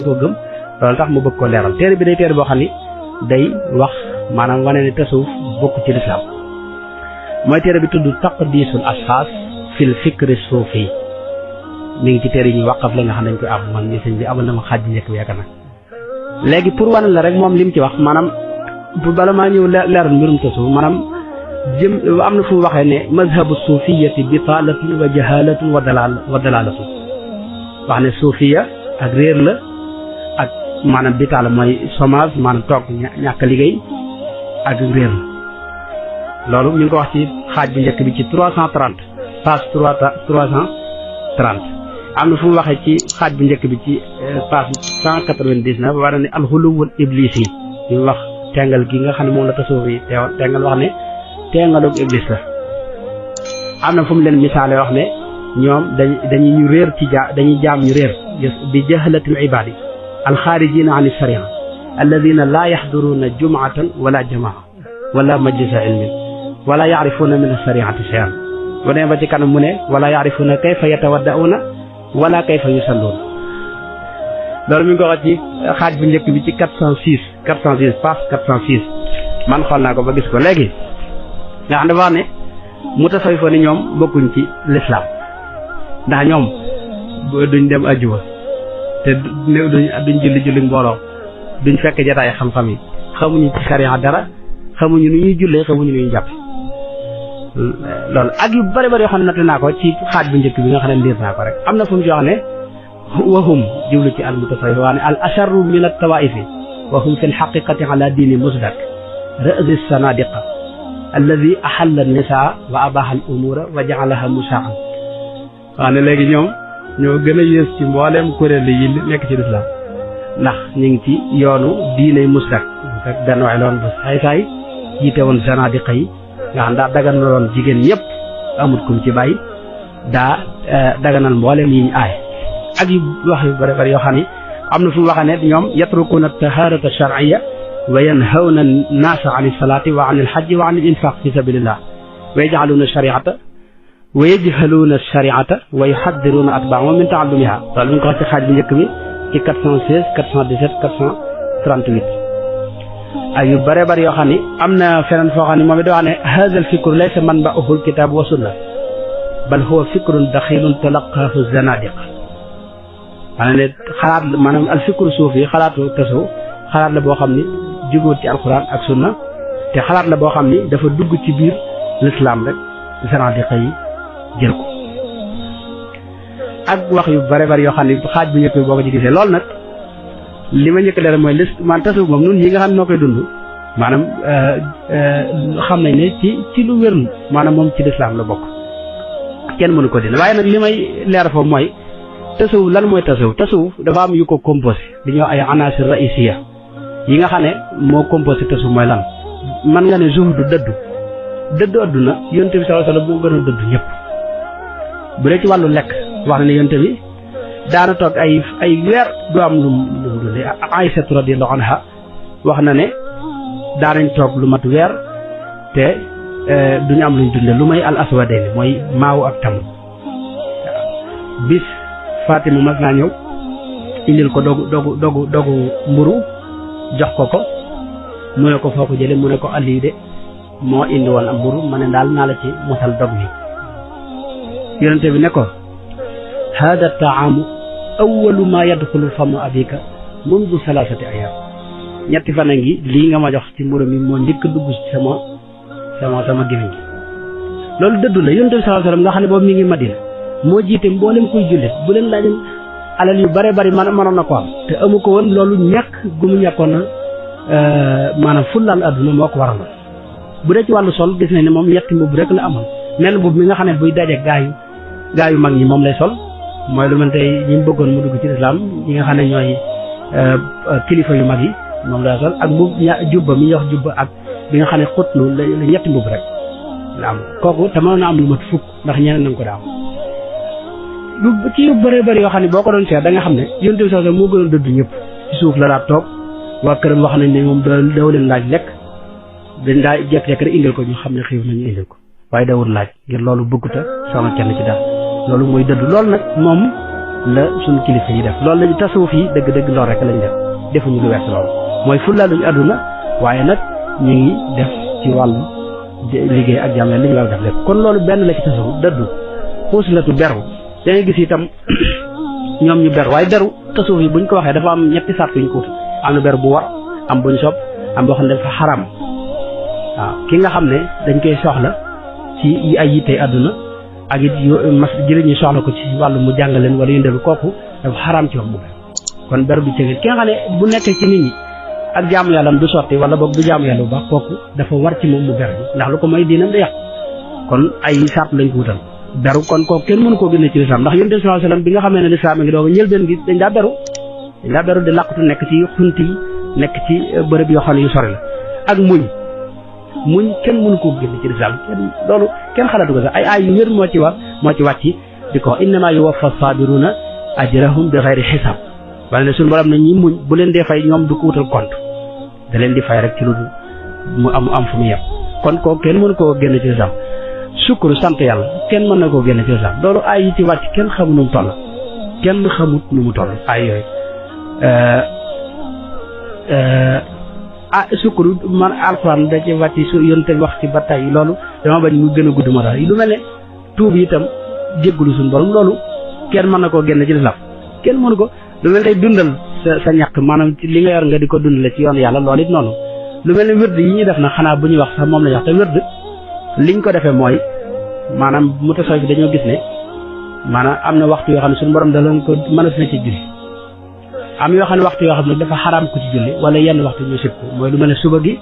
ko gëm loolu tax mu bëgg ko leeral téere bi day téere boo xam ni day wax maanaam wane ne tasawuf bokk ci lislaam mooy téere bi tudd taqdisul ashxaas fil fikri suufi mi ngi ci téere yi ñu waqaf la nga xam ne dañ koy am man ni sëñ bi amal na ma xaaj bi njëkk bi yaakaar na léegi pour wane la rek moom li mu ci wax maanaam bala maa ñëw leeral mbirum tasawuf maanaam am na fu mu waxee ne mazhabu suufiyati bitaalatun wa jahalatun wa dalaalatun wax ne suufiya ak réer la ak maanaam bitaala mooy chômage maanaam toog ñàkk liggéey ak réer la loolu ñu ngi ko wax ci xaaj bu njëkk bi ci 330 page 330 am na fu mu waxee ci xaaj bu njëkk bi ci page 199 war na ne alxuluwul iblis yi ñu wax tengal gi nga xam ne moom la tasawuf yi tengal wax ne tengalug iblis la am na fu mu leen misaale wax ne ñoom dañuy ñu réer ci dañuy jaam ñu réer bi jahlatil ibaadi alxaarijina an sharia alladina laa yaxduruuna jumuatan wala jamaa wala majlisa ilmin wala yaarifuuna min ashariati cheyan bu ne ba ci kanam mu ne wala yaarifuuna kayfa yatawaddauuna wala kayfa yusalluuna loolu mi ngi ko wax ci xaaj bu njëkk bi ci 406 page 406 man xool naa ko ba gis ko léegi nga xam ne wax ne mutasawwifa ni ñoom bokkuñ ci lislaam ndax ñoom duñ dem ajjuma te duñ julli mbooloo duñ fekk jataay xam-xam yi xamuñu ci sariya dara xamuñu nu ñuy jullee xamuñu nu ñuy jàpp loolu ak yu bari bari yoo xam ne natt naa ko ci xaaj bu njëkk bi nga xam ne liir naa ko rek am na fu mu jox ne wahum jublu ci al mutasawwif waa ne al asharru min at tawaifi wahum fi l xaqiqati ala diini musdak ra'zi sanadiqa alladi ahalla an-nisaa wa abaha al umura wa jaalaha musaan waa ne léegi ñoom ñoo gën a yées ci mbooleem kuréel yi nekk ci lislaam ndax ñu ngi ci yoonu diiney musdak fekk benn waay loon bu saay jiite woon zanadiqa yi nga xam daa daganaloon jigéen ñëpp amut kum ci bàyyi daa daganal mbooleem yi ñu aay ak yu wax yu bari bari yoo xam ni am na fu mu waxee ne ñoom yatrukuuna taharata shar'iyya wa yanhawna an-naasa an as-salaati wa an al-hajji wa an al-infaq fi sabilillah wa yaj'aluuna shari'ata wa yajhaluuna shari'ata wa yuhaddiruuna atbaa'ahum min ta'allumiha loolu mi ngi ko wax ci xaaj bu njëkk bi ci 416 417 438 ay yu bare bari yoo xam ni am na feneen foo xam ne moom it wax ne haadha al-fikru laysa manba'uhu al-kitaab wa sunna bal huwa fikrun daxiilun talaqaahu az-zanaadiqa maanaam ne xalaat maanaam al-fikru suufi xalaatu tasawuf xalaat la boo xam ni jógóot ci alquran ak sunna te xalaat la boo xam ni dafa dugg ci biir l'islam rek zanaadiqa yi jël ko ak wax yu bare bari yoo xam ne xaaj bu njëkk bi boo ko ci gisee loolu nag li ma njëkk leeral mooy liste man tasawuf moom nun yi nga xam ne noo koy dund maanaam xam nañ ne ci lu wér maanaam moom ci lislaam la bokk kenn mënu ko dina waaye nag li may leer foofu mooy tasawuf lan mooy tasawuf dafa am yu ko composé li ñoo ay anasir raisiya yi nga xam ne moo composé tasawuf mooy lan man nga ne zuhdu dëddu adduna yonte bi sallallahu alayhi wasallam moo gën a dëddu ñëpp bu dee ci wàllu lekk wax na ne yonte bi daana toog ay weer du am lu dundee Aysatu radiyallahu anha wax na ne daanañ toog lu mat weer te duñu am luñ dunde lu may al aswadayni mooy maawu ak tam bis Fatima mas naa ñëw indil ko dogu mburu jox ko mu ne ko foo ko jële mu ne ko Aliou de moo indi woon am mburu ma ne daal naa la ci mosal dog bi yonente bi ne ko hada taamu awalu ma yadxulu famu abika mundu salasati ayam ñetti fan a ngi lii nga ma jox ci mburu mi moo njëkk dugg ci sama gémmiñ gi loolu dëddu la yonente bi sallallahu alayhi wasallam nga xam ne boobu mi ngi Madina moo jiite mboolem koy jullit bu leen laajee alal yu bare bari mënoon na ko am te amu ko woon loolu ñàkk gu mu ñàkkoon na maanaam fullaal adduna moo ko waral bu dee ci wàllu sol gis nañ ne moom ñetti mbubb rek la amoon menn mbubb mi nga xam ne buy daje gaa yu mag ñi moom lay sol mooy lu mel tey ñi mu bëggoon mu dugg ci lislaam ñi nga xam ne ñooy kilifa yu mag yi moom lay sol ak mbubb jubba mi ñuy wax jubba ak bi nga xam ne xutlu la ñetti mbubb rek la am kooku te mënoon na am lu mat fukk ndax ñeneen nañ ko daa am lu ci yu bëree bëri yoo xam ne boo ko doon seet da nga xam ne yonent bi sallallahu alayhi wasallam moo gënoon dëdd ñëpp ci suuf la daa toog waa këram wax nañ ne moom daw leen laaj lekk dañ daa jekk-jekk rek indil ko ñu xam ne xiif nañu indil ko waaye dawul laaj ngir loolu bëgguta sama kenn ci daal loolu mooy dëdd loolu nag moom la suñ kilifa yi def loolu lañu tasawuf yi dëgg-dëgg loolu rek lañ def defuñu lu wees loolu mooy fullaaluñu àdduna waaye nag ñu ngi def ci wàllu liggéey ak jàmm li ñu war a def lépp kon loolu benn la ci tasawuf dëddu xuuslatu beru da ngay gis itam ñoom ñu beru waaye beru tasawuf yi buñ ko waxee dafa am ñetti sart yuñ ko wut am na beru bu war am buñ sopp am boo xam ne dafa xaram waaw ki nga xam ne dañ koy soxla ci ay yittey àdduna ak it mas jëriñ ñu soxla ko ci wàllu mu jàngaleen wala yëndalu kooku dafa xaram ci wax mu beru kon beru bi ci ki nga xam ne bu nekkee ci nit ñi ak jaamu yàlla du sotti wala boog du jaamu yàlla bu baax kooku dafa war ci moom mu beru ndax lu ko mooy diinam da yàq kon ay sart lañ ko wutal beru kon kooku kenn mënu koo génne ci lislaam ndax yonent bi sallallahu alayhi wasallam bi nga xamee ne lislaam a ngi doog a njëlbeen gi dañ daa beru di làqatu nekk ci xunt yi nekk ci bërëb yoo xam ne yu sori la ak muñ kenn mënu koo génne ci lislaam loolu kenn xalaatu ko sax ay yu wér moo ci wàcc di ko innamaa yuwaffa saabiruna ajrahum bi xayri xisaab wala ne suñu borom na ñi muñ bu leen dee fay ñoom du ko wutal compte da leen di fay rek ci lu mu am fu mu yem kon kooku kenn mënu koo génne ci lislaam sukkuru sant yàlla kenn mën na koo génne ci lislaam loolu ay yi ci wàcc kenn xamut nu mu toll kenn xamut nu mu toll ay yooyu sukkuru man alxuraan da ci wàcc su yonte wax ci ba tey loolu dama bañ mu gën a gudd moo tax lu mel ne tuub yi itam jéggulu suñu borom loolu kenn mën na koo génne ci lislaam kenn mënu ko lu mel ne dundal sa ñàkk maanaam ci li nga yor nga di ko dundale ci yoon yàlla loolu it noonu lu mel ne wird yi ñuy def na xanaa bu ñuy wax sax moom la ñu wax te wird liñ ko defee mooy maanaam mutasawwif dañoo gis ne maanaam am na waxtu yoo xam ne suñu borom da leen ko mën a na ci julli am yoo xam ne waxtu yoo xam ne dafa xaraam ko ci julli wala yenn waxtu ñu sib ko mooy lu mel ne suba gi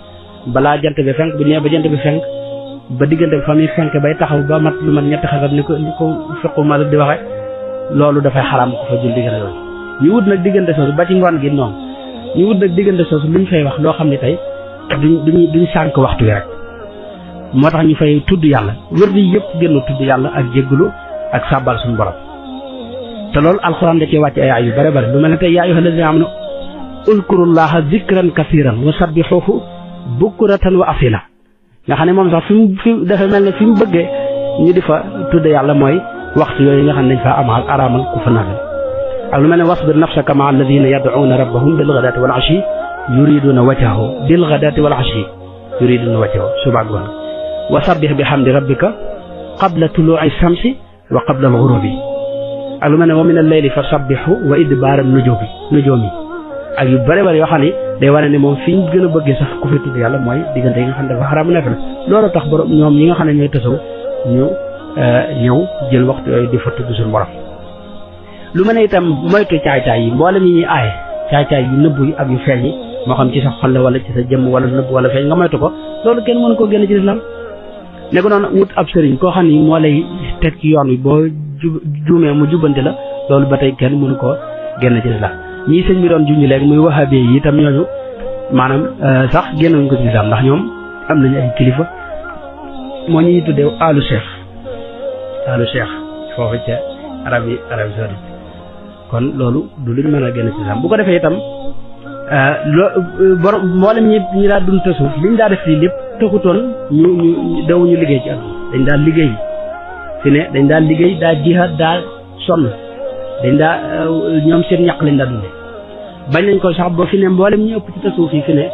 balaa jant bi fenk bu ñëwee ba jant bi fenk ba diggante bi fa muy fenk bay taxaw ba mat lu mat ñetti xasat ni ko fiqu ma di waxe loolu dafay xaraam ko fa julli diggante loolu ñu wut nag diggante soosu ba ci ngoon gi noonu ñu wut nag diggante soosu luñ fay wax loo xam ne tey duñ sànk waxtu wi rek moo tax ñu fay tudd yàlla wér di yëpp génn tudd yàlla ak jéggulu ak sàbbal suñu borom te loolu alxuraan da cee wàcc ay yu bare bare lu mel ne tey yaa ayyuhal lazina amanu uzkurullaha zikran kasiran wa sabbihuhu bukratan wa asila nga xam ne moom sax fi dafa mel ne fi mu bëggee ñu di fa tudd yàlla mooy waxtu yooyu nga xam ne dañ fa amal araamal ku fa nafil ak lu mel ne wasbir nafsaka maa alladina yad'uuna rabbahum bilghadaati wal ashi yuriduna wajhahu bilghadaati wal ashi yuriduna wajhahu suba ngoon wa sabbih bihamdi rabbika qabla tuluu'i shamsi wa qabla al-ghurubi ak lu mel ne wa min al-layli fa sabbihu wa idbaara nujumi ak yu bëri bëri yoo xam ne day wane ne moom fi ñu gën a bëggee sax ku fi tudd yàlla mooy diggante yi nga xam ne dafa xaraam nekk na loolu tax borom ñoom ñi nga xam ne ñooy tasaw ñu ñëw jël waxtu yooyu di fa tudd suñu borom lu mel ne itam moytu caay-caay yi mboolem yi ñuy aaye caay-caay yu nëbbu yi ak yu feeñ yi moo xam ci sa xol wala ci sa jëmm wala nëbb wala feeñ nga moytu ko loolu kenn mën koo génn ci lislaam ne ko noonu wut ab sëriñ koo xam ni moo lay teg ci yoon wi boo juumee mu jubbante la loolu ba tey kenn mënu koo génn ci lislaam ñii sëñ bi doon junj léegi muy wahabe yi itam ñooñu maanaam sax génnuñ ko ci lislaam ndax ñoom am nañu ay kilifa moo ñuy tuddee alu cheikh foofu ca Arabie Saoudite kon loolu du luñ mën a génn ci lislaam bu ko defee itam borom mboolem ñi daa dund te suuf liñ daa def lii lépp taxutoon ñu dawuñu liggéey ci àdduna dañ daa liggéey fi ne dañ daa liggéey daa jihaad daa sonn dañ daa ñoom seen ñaq lañ daa dunde bañ nañ ko sax ba fi ne mboolem ñu ëpp ci tasawuf yi fi ne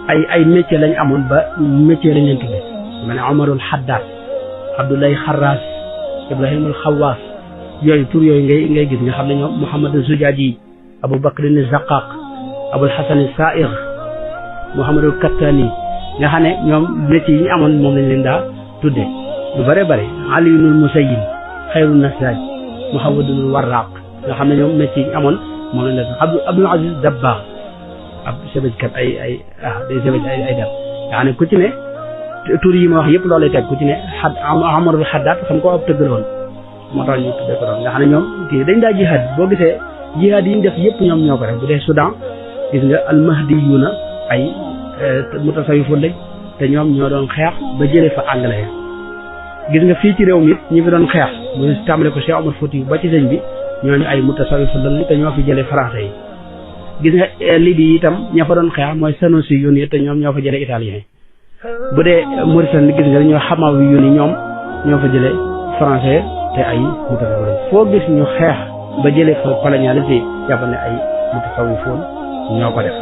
ay métier lañ amoon ba métier lañ leen tudde ma ne Omarul Haddad Abdoulaye Xarras Ibrahimul Xawaas yooyu tur yooyu ngay gis nga xam ne ñoom Mouhamad Zujaaji Abou Bakr Zaqaq Abul Hasan Saïr Mouhamadul Kattani nga xam ne ñoom métier yi ñu amoon moom lañ leen daa tudde lu bare bare Aliyunul Musayyib Xayrun Nasaaj Muhammadul Warraq nga xam ne ñoom métier yi ñu amoon moom lañ leen Abdul Aziz Dabbaax ab sebejkat day sebej ay def nga xam ne ku ci ne tur yi ma wax yëpp loolu lay teg ku ci ne Amarul Haddad xam ko ab tëggal woon moo tax ñu tuddee ko doon nga xam ne ñoom kii dañ daa jihaad boo gisee jihaad yi ñu def yëpp ñoom ñoo ko def bu dee Soudan gis nga almahdiyuuna ay mutasawwifoon lañ te ñoom ñoo doon xeex ba jëlee fa anglais gis nga fii ci réew mi it ñi fi doon xeex mu tàmbale ko Cheikh Omar Fouti ba ci sëñ bi ñooñu ay mutasawwifoon lañ te ñoo fi jëlee français yi gis nga Libye itam ña fa doon xeex mooy Sanusi yu ni te ñoom ñoo fa jëlee italien yi bu dee Mauritanie gis nga dañoo Hamawi yu ni ñoom ñoo fa jëlee français te ay mutasawwifoon foo gis ñu xeex ba jëlee fa colonialisme yi jàpp ne ay mutasawwifoon ñoo ko def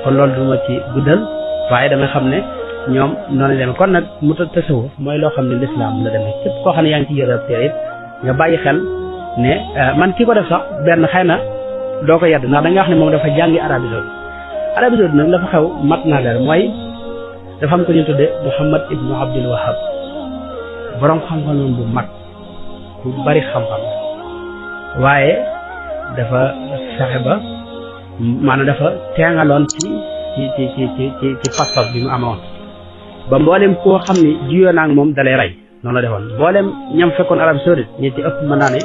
kon loolu duma ci guddal waaye dama xam ne ñoom noonu leen kon nag mu tasawuf mooy loo xam ne lislaam la demee képp koo xam ne yaa ngi ci yërab téere it nga bàyyi xel ne man ki ko def sax benn xëy na doo ko yedd ndax da nga wax ne moom dafa jàngi Arabie Saoudite Arabie Saoudite nag la fa xew mat naa leer mooy dafa am ko ñu tudde Muhammad ibnu Abdul Wahab borom xam-xam noonu bu mag bu bari xam-xam waaye dafa fexe ba maanaam dafa teengaloon ci pas-pas bi mu amoon ba mboolem koo xam ne jiyoo naa ak moom dalay rey noonu la defoon mboolem ñam fekkoon Arabie Saoudite ñi ci ëpp mën naa ne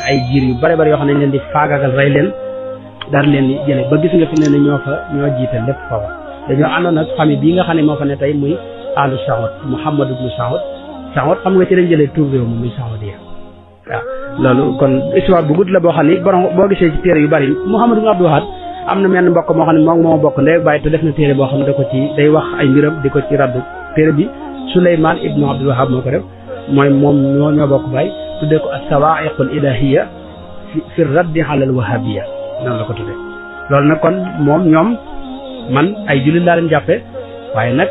ay jiir yu bari bari yoo xam ne leen di faagagal rey leen daal leen di jële ba gis nga fi ne ñoo jiite lépp foofa dañoo àndoon ak famille bii nga xam ne moo fa ne tey muy Alu Saoud Muhammad ibnu Saoud xam nga ci lañ jëlee tur réew mi muy Saoudia waaw loolu kon histoire bu gudd la boo xam ne borom boo gisee ci téere yu bari Muhammad ibnu Abdul Wahab am na menn mbokk moo xam ne moom moo bokk ndey bàyyi te def na téere boo xam ne da ko ci day wax ay mbiram di ko ci raddu téere bi Souleymane ibnu Abdul Wahab moo ko def mooy moom ñoo bokk bàyyi tuddee ko as-sawaa'iqul ilaahiyya fi raddi ala al-wahabiyya noonu la ko tuddee loolu nag kon ñoom man ay jullit laa leen jàppe waaye nag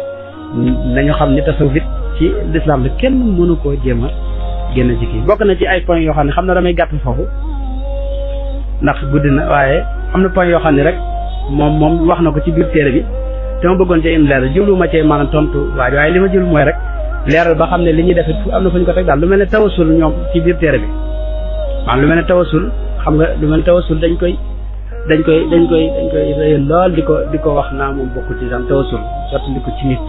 nañu xam ni tasawuf it ci lislaam la kenn mënu koo jéem a génn ci kii bokk na ci ay points yoo xam ne xam na damay gàtt foofu ndax guddi na waaye am na point yoo xam ne rek moom wax na ko ci biir téere bi te ma bëggoon cee indi leeral jublu ma cee maanaam tontu waaye li ma jublu mooy rek leeral ba xam ne li ñuy def it am na fu ñu ko teg daal lu mel ne tawasul ñoom ci biir téere bi maanaam lu mel ne tawasul xam nga lu mel ne tawasul dañ koy réyal lool di ko wax naa moom bokku ci daan tawasul sotti ko ci nit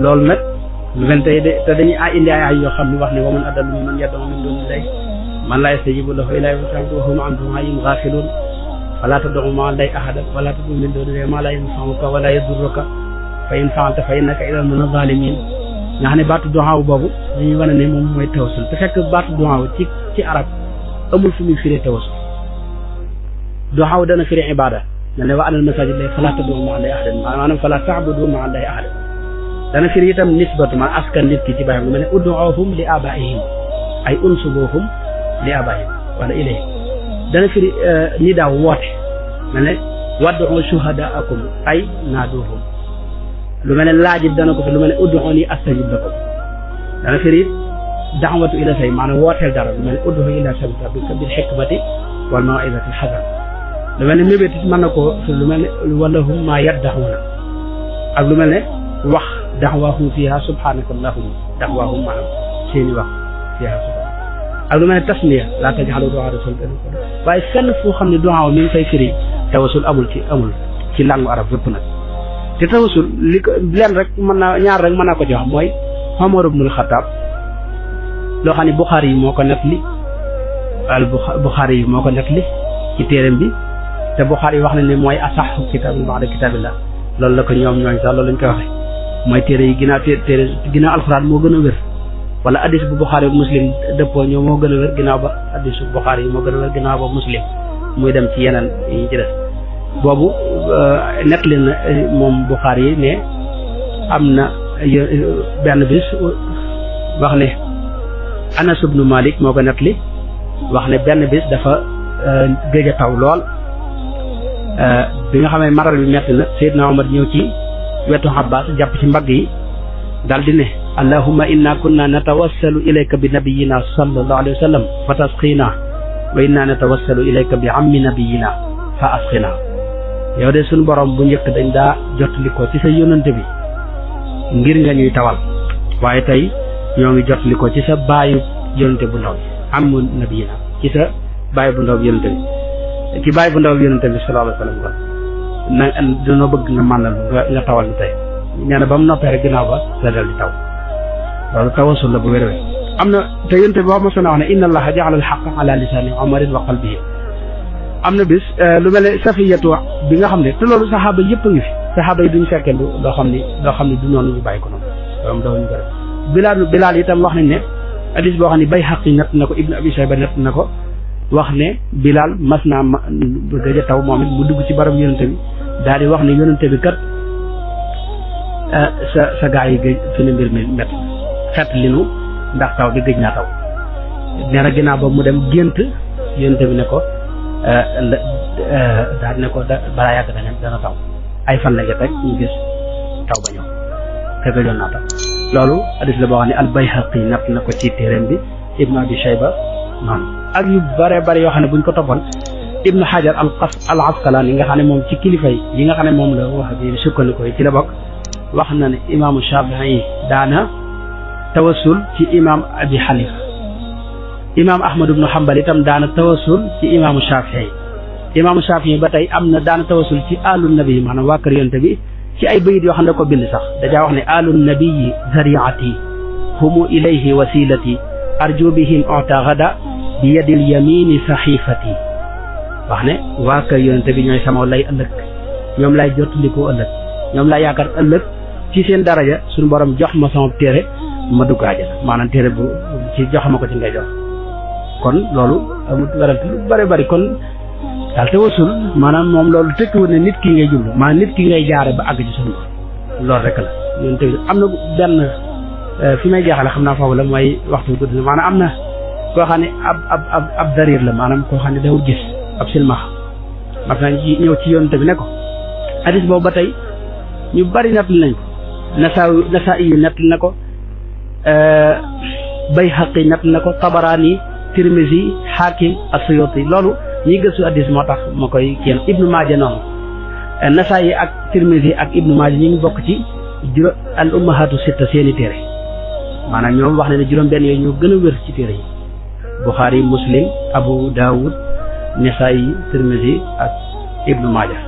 loolu nag lu mel tey te dañuy indi ay yoo xam ne wax ne wa man adallu mimman yad'u min dunillahi man laa yastajibu lahu ila yawmi al-qiyamati wa hum an du'aa'ihim ghaafiluun fala tad'u ma'a llahi ahadan wala tad'u min dunillahi ma la yanfa'uka wala yadurruka fa in fa'alta fa innaka idhan mina zaalimiin nga xam ne baatu du'a boobu dañuy wane ne moom mooy tawasul te fekk baatu du'a ci arab amul fu muy firee tawasul du'a dana firee ibada ne wa anal masaajida lillahi fala tad'u ma'a llahi ahadan maanaam fala ta'budu ma'a llahi ahadan dana firi itam nisbatu man askan nit ki ci bàyyam lu mel ne ud'uuhum li abaihim ay unsubuhum li abaihim wala ilayhim dana firi ni daaw woote mel ne wad'u shuhadaakum ay naaduhum lu mel ne laajit dana ko fi lu mel ne ud'uuni astajib lakum dana firi da'watu ila say maanaam wooteel dara lu mel ne ud'u ila sabili rabbika bil hikmati wal maw'izati al hasana lu mel ne mébét it mën na koo fi lu mel ne walahum ma yad'una ak lu mel ne wax da'waahum fiihaa subhaanaka allaahumma da'waahum maanaam seeni wax fiihaa subhaanaka ak lu mel ne tasmiya laa taj'alu du'aa rasuul waaye fenn foo xam ne du'aa mi ngi fay firi tawasul amul ci langue arab yëpp nag te tawasul li ko leen rek ñaar rek mën naa ko ci wax mooy Umar ibnul Xattaab loo xam ne Buxaari yi moo ko nettali Buxaari yi moo ko nettali ci téereem bi te Buxaari yi wax na ne mooy asaxu kitaabin ba'da kitaabillah loolu la ko ñooñ sax loolu lañ koy waxee mooy téere yi ginnaaw alxuraan moo gën a wér wala addis bu Buxaari bu Muslim dëppoo ñoo moo gën a wér ginnaaw ba addis bu Buxaari yi moo gën a wér ginnaaw ba Muslim muy dem ci yeneen yi ci des boobu nettali na moom Buxaari yi ne am na benn bis wax ne Anas ibnu Malik moo ko nettali wax ne benn bis dafa géej a taw lool bi nga xam ne maral bi metti na Seydina Omar ñëw ci wetu Abbas jàpp ci mbagg yi daal di ne allahumma inna kunna natawassalu ilayka bi nabiyina sallallahu alayhi wa sallam fa tasqina wa inna natawassalu ilayka bi ammi nabiyina fa asqina yow de suñu borom bu njëkk dañ daa jotali ko ci sa yónnante bi ngir nga ñuy tawal waaye tey ñoo ngi jotali ko ci sa baayu yónnante bu ndaw bi ammu nabiyina ci sa baayu bu ndaw bi yónnante bi ci baayu bu ndaw bi yónnante bi sallallahu alayhi wa sallam kon na dañoo bëgg nga màndal nga tawal ñu tey nee na ba mu noppee rek ginnaaw ba la dal di taw loolu tawasul la bu wér am na te yonte bi wax na wax ne inna allaha ja'ala al-haqqa ala lisani umarin wa qalbihi am na bis lu mel ne safiyatu bi nga xam ne te loolu saxaaba yëpp a ngi fi saxaaba yi duñ fekkee loo xam ne du noonu ñu bàyyi ko noonu loolu dawuñu ko def bilaal itam wax nañ ne hadis boo xam ne Bayhaqi natt na ko Ibnu Abi Shayba natt na ko wax ne bilaal mas naa gëj a taw moom it mu dugg ci barab yonente bi daal di wax ne yonente bi kat sa gaa yi gëj fi ne mbir mi métti xet li nu ndax taw bi gëj naa taw nee na ginnaaw ba mu dem gént yonent bi ne ko daal ne ko balaa yàgg dana taw ay fan la jot rek ñu gis taw ba ñëw te gëjoon naa taw loolu hadis la boo xam ne al-Bayhaqi natt na ko ci téeréem bi Ibnu Abi Shayba noonu ak yu bare bare yoo xam ne buñ ko toppoon Ibnu Hajar al Asqalani yi nga xam ne moom ci kilifa yi nga xam ne moom la wax bi sukkandiku ci la bokk wax na ne imaamu Shafii yi daana tawassul ci imaam Abi Hanifa imaam Ahmad ibnu Hanbal itam daana tawassul ci imaamu Shafii imaamu Shafii ba tey am na daana tawassul ci alu nabi maanaam waa kër yonte bi ci ay bayit yoo xam ne ko bind sax dajaa wax ne alu nabiyi zariati humu ilayhi wasilati arju bihim ota gada bi yadil yamini saxifati wax ne waa kër yonente bi ñooy sama lay ëllëg ñoom lay jottalikoo ëllëg ñoom lay yaakaar ëllëg ci seen daraja suñu borom jox ma sama téere ma dugg àjjana maanaam téere bu ci jox ma ko ci ngay jox kon loolu amul werante lu bari bari kon daal tawassul maanaam moom loolu tekkiwul ne nit ki ngay jublu maanaam nit ki ngay jaare ba àgg ci suñu borom loolu rek la ñun tamit am na benn fi may jeexale xam naa foofu la mooy waxtu gudd na maanaam am na koo xam ne ab darir la maanaam koo xam ne dawul gis ab silmax mas nañ ci ñëw ci yonent bi ne ko hadis boobu ba tey ñu bari nettali nañ ko Nasaa'i yu nettali na ko Bayhaqi nettali na ko Tabaraani Tirmizi Hakim As-Suyuti loolu ñi gëstu hadis moo tax ma koy kiyal Ibnu Maaja noonu Nasaa'i ak Tirmizi ak Ibnu Maaja ñu ngi bokk ci al ummahatu sitta seeni téere maanaam ñoom wax ne ne juróom benn yooyu ñoo gën a wér ci téere yi Bukhari Muslim Abu Dawud Nasaa'i Tirmizi ak Ibnu Maaja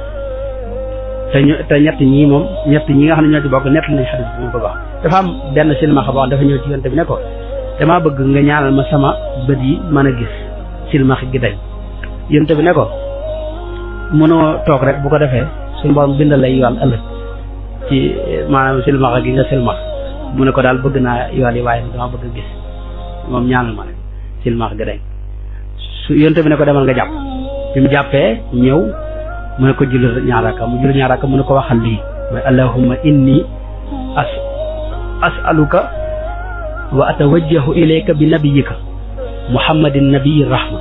te ñett ñi nga xam ne ñoo ci bokk nett nañ xadis bi ñu ko wax dafa am benn silmaxa boo xam dafa ñëw ci yonte bi ne ko damaa bëgg nga ñaanal ma sama bët yi mën a gis silmax gi dañ yonte bi ne ko mënoo toog rek bu ko defee suñu borom bindal lay yool ëllëg ci maanaam silmaxa gi nga silmax mu ne ko daal bëgg naa yool yi waaye dama bëgg a gis moom ñaanal ma rek silmax gi dañ su yonte bi ne ko demal nga jàpp bi mu jàppee ñëw mu ne ko julli ñaar rakka mu ne ko waxal lii mooy allahumma inni as'aluka wa atawajjahu ilayka bi nabiyika muhammadin nabiyyi rahma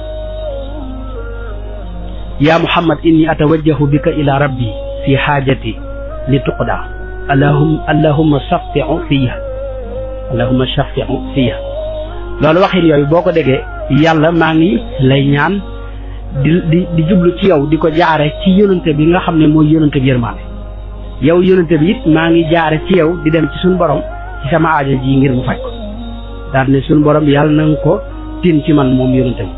ya muhammad inni atawajjahu bika ila rabbi fi hajati li tuqda allahumma shaffi'u fiha loolu waxin yooyu boo ko déggee yàlla maa ngi lay ñaan di jublu ci yow di ko jaare ci yonante bi nga xam ne mooy yonante bi yërmaane yow yonante bi it maa ngi jaare ci yow di dem ci suñu borom ci sama aajo ji ngir mu faj ko daal ne suñu borom yàlla na nga ko tin ci man moom yonante bi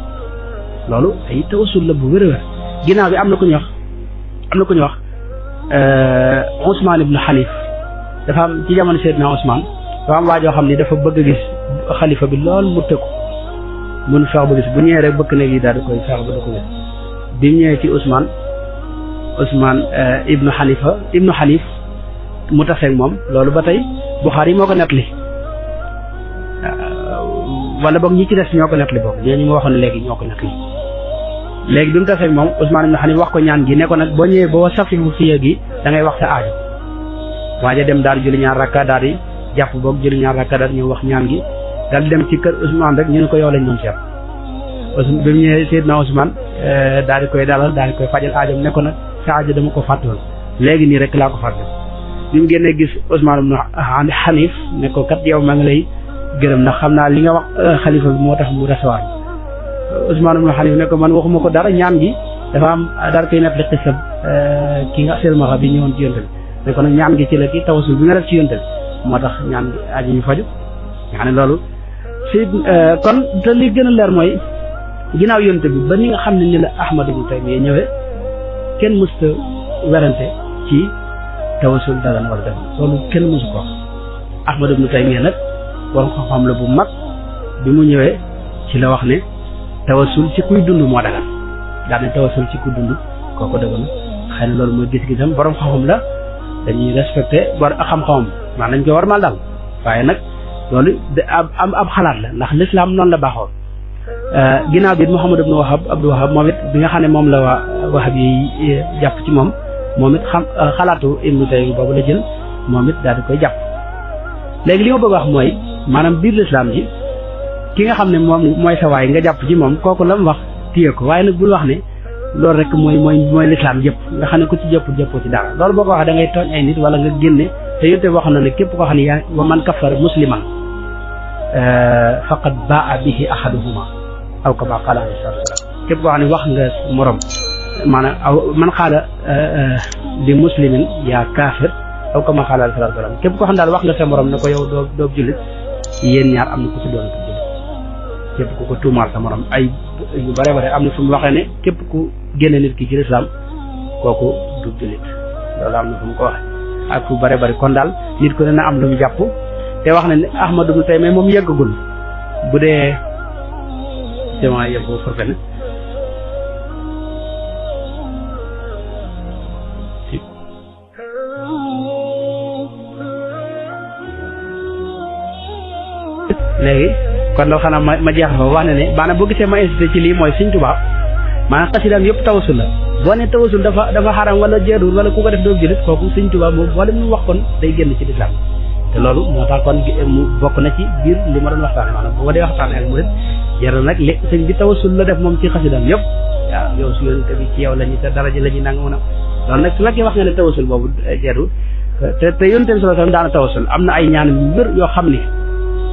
loolu ay tawassul la bu wér a wér ginnaaw bi am na ku ñu wax Ousmane ibnu Hanif dafa am ci jamono Seydina Ousmane dafa am waajoo xam ne dafa bëgg a gis xalifa bi lool mu tëkku mun feex ba gis bu ñëwee rek bëkk néeg yi daal di koy feex ba da ko gis bi mu ñëwee ci Ousmane ibnu Hanif mu taseeg moom loolu ba tey Bukhari moo ko nettali wala boog ñi ci des ñoo ko nettali boog ñooñu ma waxoon léegi ñoo ko nettali léegi bi mu taseeg moom Ousmane ibnu Hanif wax ko ñaan gi ne ko nag boo ñëwee boo safihu fiya gi da ngay wax sa aajo waaja dem daal di julli ñaar rakka daal di jàpp boog julli ñaar rakka daal di ñëw wax ñaan gi daal di dem ci kër Ousmane rek ñu ne ko yow lañ doon seet bi mu ñëwee Seydina Ousmane daal di koy dalal daal di koy fajal aajam ne ko nag sa aajo dama ko fàttewoon léegi nii rek laa ko fàtte bi mu génnee gis Ousmane ibnu Hanif ne ko kat yow maa ngi lay gërëm ndax xam naa li nga wax xalifa bi moo tax mu recevoir Ousmane ibnu Hanif ne ko man waxuma ko dara ñaan gi dafa am daal koy nettali xisab ki nga selmaxa bi ñëwoon ci yonte bi ne ko nag ñaan gi ci la ki tawasul bi nga def ci yonte bi moo tax ñaan gi aajo ñu faju nga xam ne loolu si kon te li gën a leer mooy ginnaaw yonte bi ba ni nga xam ne ni la Ahmad ibnu Taymiyya ñëwee kenn mësta werante ci tawasul dagan wala dagan loolu kenn mësu ko wax Ahmad ibnu Taymiyya nag borom xam-xam la bu mag bi mu ñëwee ci la wax ne tawasul ci kuy dund moo dagan daal ne tawasul ci kuy dund kooku dagan xëy na loolu mooy gis-gisam borom xam-xam la dañuy respecté xam-xamam maa nañ ko war mal daal waaye nag loolu am ab xalaat la ndax l'islam noonu la baaxoo ginnaaw bi Muhammad ibnu Abdul Wahab moom it bi nga xam ne moom la waa Wahab yi jàpp ci moom it xalaatu Ibnu Taymiyya boobu la jël moom it daal di koy jàpp léegi li ma bëgg wax mooy maanaam biir l'islam ji ki nga xam ne moom mooy sa waay nga jàpp ci moom kooku la mu wax téye ko waaye nag bul wax ne loolu rek mooy lislaam yëpp nga xam ne ku ci jëppoo ci dara loolu boo ko waxee da ngay tooñ ay nit wala nga génne te yonte wax na ne képp koo xam ne yaa wa man kafara musliman faqad baa bihi ahaduhuma aw kama qala alayhi salatu wasalam képp koo xam ne wax nga morom maanaam aw man xaala li muslimin yaa kaafir aw kama qala alayhi salatu wasalam képp koo xam ne daal wax nga sa morom ne ko yow doo jullit yéen ñaar am na ku ci doon ko jullit képp ku ko tuumaal sa morom ay yu bare bare am na fu mu waxee ne képp ku génne nit ki ci lislaam kooku du jullit loolu am na fu mu ko waxee ak fu bare bare kon daal nit ku ne na am lu mu jàpp te wax na ne Ahmadu ibn Taymiyya moom yëggagul bu dee dama yëggu forfen léegi kon loolu xanaa ma jeex fa wax ne ne maanaam boo gisee ma insisté ci lii mooy Sëriñ Tuubaa maanaam xasidaam yëpp tawasul la boo ne tawasul dafa xaram wala jeerul wala ku ko def doo jullit kooku Sëriñ Tuubaa moom wala mu wax kon day génn ci lislaam te loolu moo tax kon mu bokk na ci biir li ma doon waxtaane maanaam bu ma dee waxtaane ak murid jaral nag li sëñ bi tawasul la def moom ci xasidaam yëpp waaw yow su yonente bi ci yow la ñu te daraja la ñu nang mën a loolu nag su fekkee wax nga ne tawasul boobu jeerul te yonente bi sallallahu alayhi wasallam daana tawasul am na ay ñaan yu wér yoo xam ni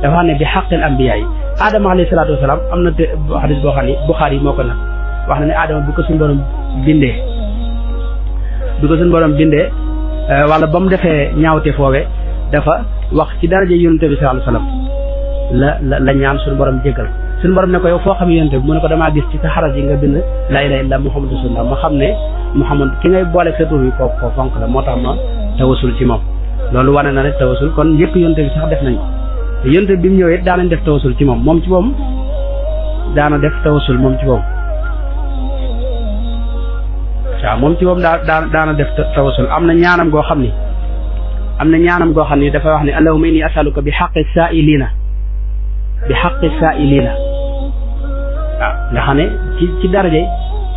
dafa xam ne bi xaqil ambiya yi Adama alayhi salaatu wasalaam am na te xadis boo xam ne Buxaari yi moo ko nag wax na ne Adama bi ko suñu borom bindee wala ba mu defee ñaawte foowee dafa wax ci daraja yonente bi sallallahu alayhi wasallam la ñaan suñu borom jéggal suñu borom ne ko yow foo xam yonente bi mu ne ko damaa gis ci sa xaras yi nga bind laa ilaaha illa Muhammadu rasulullah ma xam ne Muhammad ki ngay booleeg sa tur bi ko fonk la moo tax ma tawasul ci moom loolu wane na rek tawasul kon njëkk yonente bi sax def nañ ko te yonente bi mu ñëwee daanañ def tawasul ci moom ci moom daana def tawasul moom ci moom waaw moom ci moom daana def tawasul am na ñaanam goo xam ni dafa wax ne allahumma inni as'aluka bi haqqi sa'ilina waaw nga xam ne ci daraje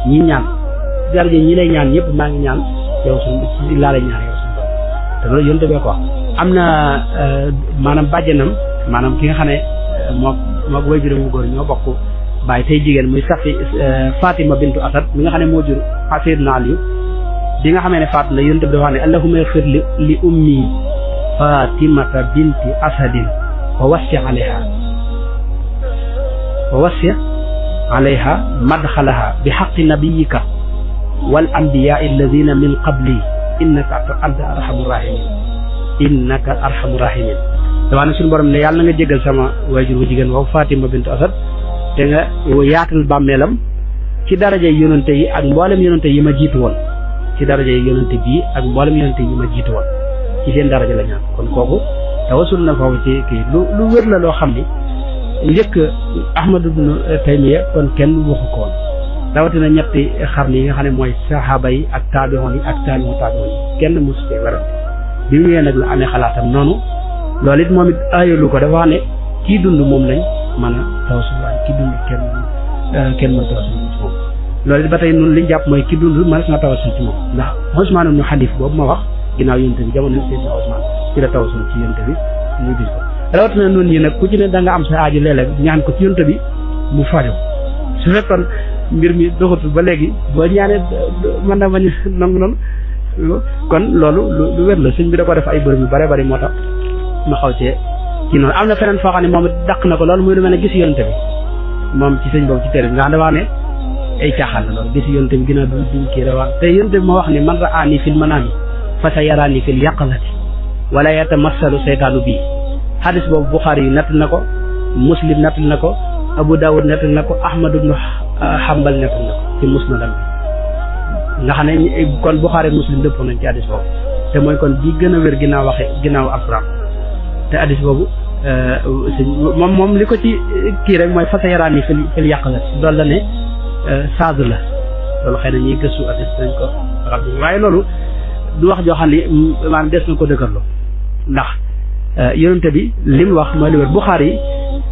ñi ñaan daraje ñi lay ñaan ñëpp maa ngi ñaan yow ci laa lay ñaan yow suñu te loolu yonente bee ko wax am na maanaam bàjjanam maanaam ki nga xam ne moo way juróom mu góor ñoo bokk bàyyi tey jigéen muy safi Fatima bintu Asad mi nga xam ne moo jur Sayyidina Ali bi nga xamee ne faatu na yonent bi dafa wax ne allahumma ighfir li ummi Fatimata binti Asadin wa wasi' alayha madxalaha bi haqqi nabiyyika wal anbiya'i alladhina min qabli innaka anta arhamur rahimin dafa ne suñu borom ne yàlla na nga jégal sama waajur wu jigéen woowu Fatima bintu Asad te nga yaatal bàmmeelam ci daraja yonante yi ak mboolem yonante yi ma jiitu woon ci daraja yonante bii ak mboolem yonante yi ma jiitu woon ci seen daraja la ñaan kon kooku tawasul na foofu ci kii lu wér la loo xam ni njëkk Ahmadu ibn Taymiyya kon kenn waxu ko woon rawatina ñetti xarni yi nga xam ne mooy saxaaba yi ak taabi'oon yi ak taabi'u taabi'oon yi kenn mosu cee werante bi mu ñëwee nag la amee xalaatam noonu loolu it moom it aayalu ko dafa wax ne kii dund moom lañ mën a tawasul waaye kii dund kenn mën tawasul ci moom loolu it ba tey noonu liñ jàpp mooy kii dund mën na tawasul ci moom ndax Usmaan ibn Xaniif boobu ma wax ginnaaw yonte bi jamono Seydina Usmaan ci la tawasul ci yonte bi ñu gis ko rawatina noonu ñi nag ku ci ne da nga am sa aajo léeg-léeg ñaan ko ci yonte bi mu fajo su fekkoon mbir mi doxatul ba léegi boo ñaanee mën na bañ nangu noonu kon loolu lu wér la sëñ bi da ko def ay bërëb yu bare bari moo tax ma xaw cee ci noonu am na feneen foo xam ne moom it dàq na ko loolu muy lu mel ne gis yonte bi moom ci sëñ boobu ci téere bi nga xam dafa wax ne ay caaxaan la loolu gis yonte bi gën a duñ kii dafa te yonte bi moo wax ne man ra'aani fil manaami fa sayaraani fil yaqazati wala yatamassalu seytaanu bii xadis boobu Buxaari yi natt na ko Muslim natt na ko Abu Dawud natt na ko Ahmad ibn Hanbal natt na ko ci musnadam bi nga xam ne kon Buxaari Muslim dëppoo nañ ci xadis boobu te mooy kon bi gën a wér ginnaaw alxuraan te xadis boobu moom li ko ci kii rek mooy fasa yaraan yi fil yàqala loolu la ne saadu la loolu xëy na ñuy gëstu xadis dañ ko xam waaye loolu du wax joo xam ne maanaam des na ko dëgërloo ndax yonente bi li mu wax mooy li wér Buxaari yi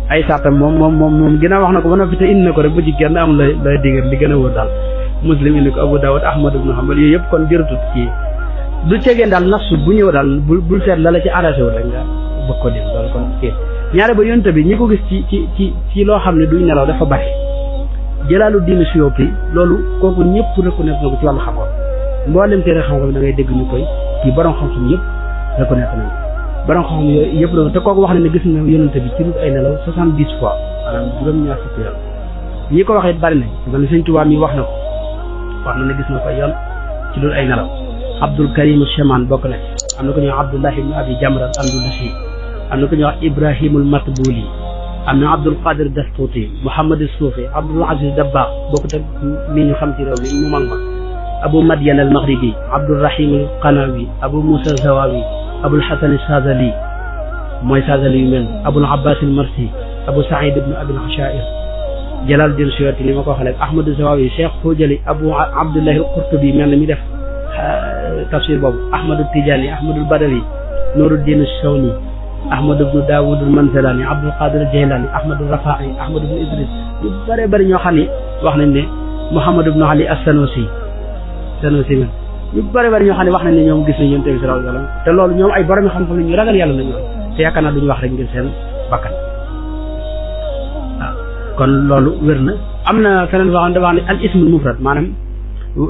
ay saatam moom ginnaaw wax na ko ba noppi te indi na ko rek bu ci genn am lay digal li gën a wóor daal Muslim indi ko Abu Dawud Ahmad ibn Hanbal yooyu yëpp kon jërëtut kii du tegeen daal nafsu bu ñëw daal bul seet la la ci arrangé wu rek nga bëgg ko dem loolu kon kii ñaare ba yonte bi ñi ko gis ci loo xam ne duñ nelaw dafa bari Jalaaluddin Suyuti loolu kooku ñëpp reconnaître na ko ci wàllu xam-xam mboolem téere xam-xam da ngay dégg ñu koy ci borom xam-xam yëpp reconnaître nañ borom xam-xam yooyu yëpp la te kooku wax ne gis na yonente bi ci lu ay nelaw 70 fois maanaam juróom-ñaar fukki yoon ñi ko waxee bari nañ man Sëñ Tuubaa mi wax na ko wax na ne gis na ko yoon ci lu ay nelaw Abdul Karim Cheman bokk na am na ko ñuy wax Abdullah ibn Abi Jamra Andalusi am na ko ñuy wax Ibrahimul Matbuli am na Abdul Qadir Dastuti Muhammad Suufi Abdul Aziz Dabbaax bokk te mi ñu xam ci réew mi mu mag ma Abu Madyan al Maghribi Abdul Rahim al Qanawi Abu Musa Zawawi Abul Hasan Sazali mooy Sazali yu mel Abul Abbas al Marsi Abu Saïd ibn Abil Hashair Jalaaluddin Suyuti li ma ko waxee Ahmad Zawawi Cheikh Fojali Abu Abdullah al Qurtubi mel na mi def tafsir boobu Ahmadu Tijani Ahmadul Badali Nuruddin Shawni Ahmad ibn Daawud al-Manzalani Abdul Qadir Jaylani Ahmad al-Rafaa'i Ahmad ibn Idris ñu bëree bëri ñoo xam ne wax nañ ne Muhammad ibn Ali as-Sanusi men ñu bëree bëri ñoo xam ne wax nañ ne ñoom gis nañ Yonent bi sallallahu alayhi wa sallam te loolu ñoom ay borom xam-xam ñu ragal yàlla lañu te yaakaar naa duñu wax rek ngir seen bakkan waaw kon loolu wér na am na feneen boo xam ne dafa wax ne al ismul mufrad maanaam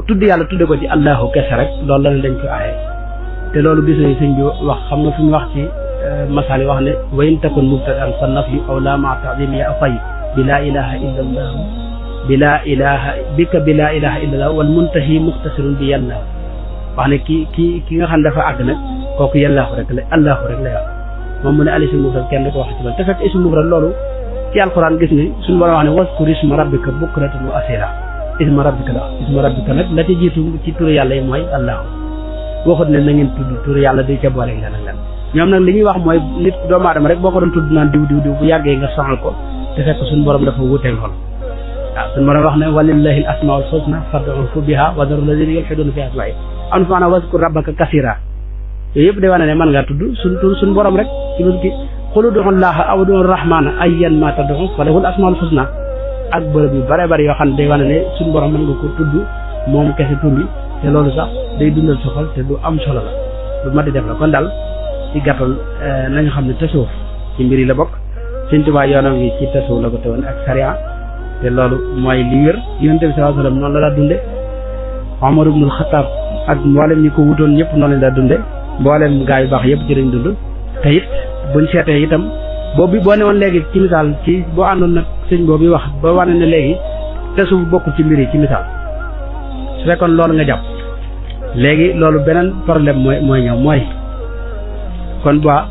tudd yàlla tudde ko ci allahu kese rek loolu la dañ ko aaye te loolu gis nañ sëñ bi wax xam nga fi mu wax ci masali wax ne wa in takun mubtada'an fa nafyu aw la ma ta'zim ya afay bi la ilaha illa allah bi la ilaha bika bi la ilaha illa allah wal muntahi muxtasirun bi yàlla wax ne ki nga xam dafa àgg nag kooku yàllaahu rek la allahu rek la wax moom mu ne al ismu mufrad kenn ko wax ci loolu te fekk ismu mufrad loolu ci alquran gis ne suñu borom wax ne waskur isma rabbika bukratan wa asila isma rabbika la isma rabbika nag la ci jiitu ci turu yàlla yi mooy allahu waxut ne na ngeen tudd turu yàlla di ca boole nga nag ñoom nag li ñuy wax mooy nit doomu aadama rek boo ko doon tudd naan diw bu yàggee nga sonal ko te fekk suñu borom dafa wuuteeg lool waaw suñu borom wax ne walillahi al asmaul husna fad'uhu biha wa daru alladhina yulhiduna fi asma'i am na maanaam waskur rabbaka kasira yooyu yëpp day wane ne mën ngaa tudd suñu borom rek ci lu ki qul ud'u llaha aw ud'u rahmana ayyan ma tad'u falahu al asmaul husna ak bërëb yu bare bari yoo xam ne day wane ne suñu borom mën nga ko tudd moom kese tur bi te loolu sax day dundal sa xol te du am solo la lu mat di def la kon daal ci gàttal nañu xam ne tasawuf ci mbir yi la bokk Sëñ Tuubaa yoonam yi ci tasawuf la ko teewoon ak sariya te loolu mooy li wér Yonent bi sallallahu alayhi wa sallam noonu la daa dunde Omar ibnul Xattaab ak mboolem ñi ko wutoon ñëpp noonu la daa dunde mboolem gaa yu baax yëpp ci lañ dund te it buñ seetee itam boobu boo ne woon léegi ci misaal ci boo àndoon nag sëñ boobu wax ba wane ne léegi tasawuf bokkul ci mbir yi ci misaal su fekkoon loolu nga jàpp léegi loolu beneen problème mooy ñëw mooy kon ba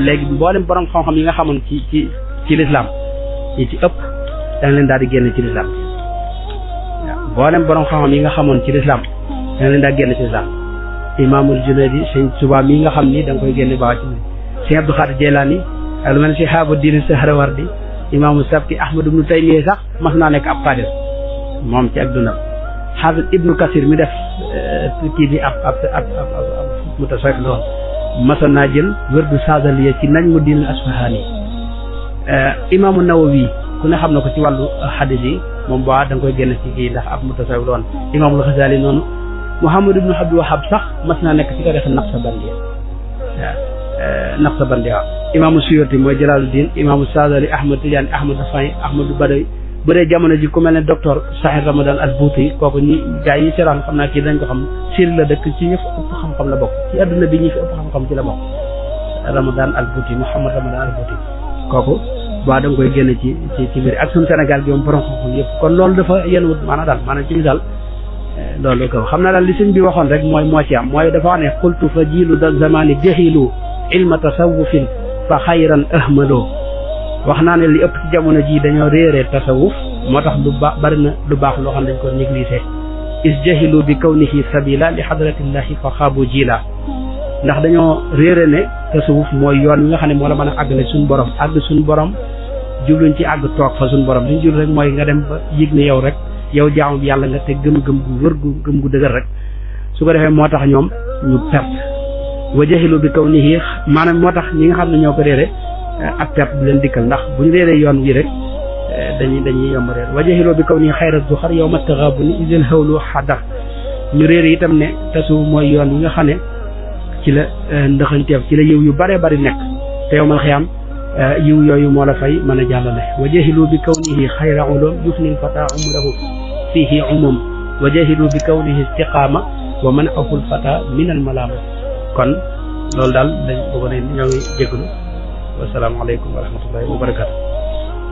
léegi mboolem borom xam-xam yi nga xamoon ci lislaam yi ci ëpp danga leen daal di génn ci lislaam waaw mboolem borom xam-xam yi nga xamoon ci lislaam danga leen daal génn ci lislaam imaamul Junayd Sëñ Tuubaa mi nga xam ni da nga koy génne baax ci Sëñ Abdul Xaadir Jeylaani ak lu mel ne si Shihabuddin Sahrawardi imaamu Sabki Ahmad ibnu Taymiya sax mas naa nekk ab qaadir moom ci ak dundam Xaafis Ibnu Kasir mi def kii bi ab mutasawwif lool masoon naa jël wërdu Saazaliya ci Najmuddin Asfahaani imaamu Nawawi ku ne xam na ko ci wàllu xadis yi moom boo da nga koy génn ci kii ndax ab mutasawwif lool imaamul Xasaali noonu Muhammad ibnu Abdul Wahhab sax mas naa nekk ci tariixa Naqsabandi waaw Naqsabandi waaw imaamu Suyuti mooy Jalaaluddin imaamu Saazali Ahmad Tijaani Ahmad Rafaa'i Ahmadu Badawi bu dee jamono ji ku mel ne docteur Sahir Ramadan al-Bouti kooku ñi gaa yi seetaan xam naa kii dañ ko xam Syrie la dëkk ci ñi fi ëpp xam-xam la bokk ci adduna bi ñi fi ëpp xam-xam ci la bokk Ramadan al-Bouti Mouhamad Ramadan al-Bouti kooku waa da nga koy génne ci mbir ak suñu Sénégal gi moom borom xam-xam yëpp kon loolu dafa yenwut maanaam daal maanaam ci misaal loolu ko xam naa daal li sëñ bi waxoon rek moo ci am mooy dafa wax ne xultu fa jiilu da zamani jahilu ilma tasawufin fa xayran ahmalo wax naa ne li ëpp ci jamono ji dañoo réeree tasawuf moo tax bari na lu baax loo xam dañ ko négligé is jahilu bi kawnihi sabila li hadratillahi fa xaabu jila ndax dañoo réere ne tasawuf mooy yoon wi nga xam ne moo la mën a àggale suñu borom àgg suñu borom jubluñ ci àgg toog fa suñu borom liñ jublu rek mooy nga dem ba yëg ne yow rek yow jaamu bi yàlla nga te gëm-gëm gu wër gëm gu dëgër rek su ko defee moo tax ñoom ñu perte wa jahilu bi kawnihi maanaam moo tax ñi nga xam ne ñoo ko réere ak perte bu leen dikkal ndax bu ñu réeree yoon wi rek dañuy yomb réer wa jahilu bi kawnihi xayra zuxar yow ma taxaabuni isil hawlu xadar ñu réere itam ne tasawuf mooy yoon wi nga xam ne ci la ndëxanteef ci la yiw yu bare bari nekk te yowmal xiyaam yiw yooyu moo la fay mën a jàllale wa jahilu bi kawnihi xayra ulum yufnil fata umrahu fihi umum wa jahilu bi kawnihi istiqaama wa man'ahu al fata min al malaama kon loolu daal dañ bëgg ne ñoo ngi jégalu wasalaamaaleykum wa rahmatullahi wa barakatu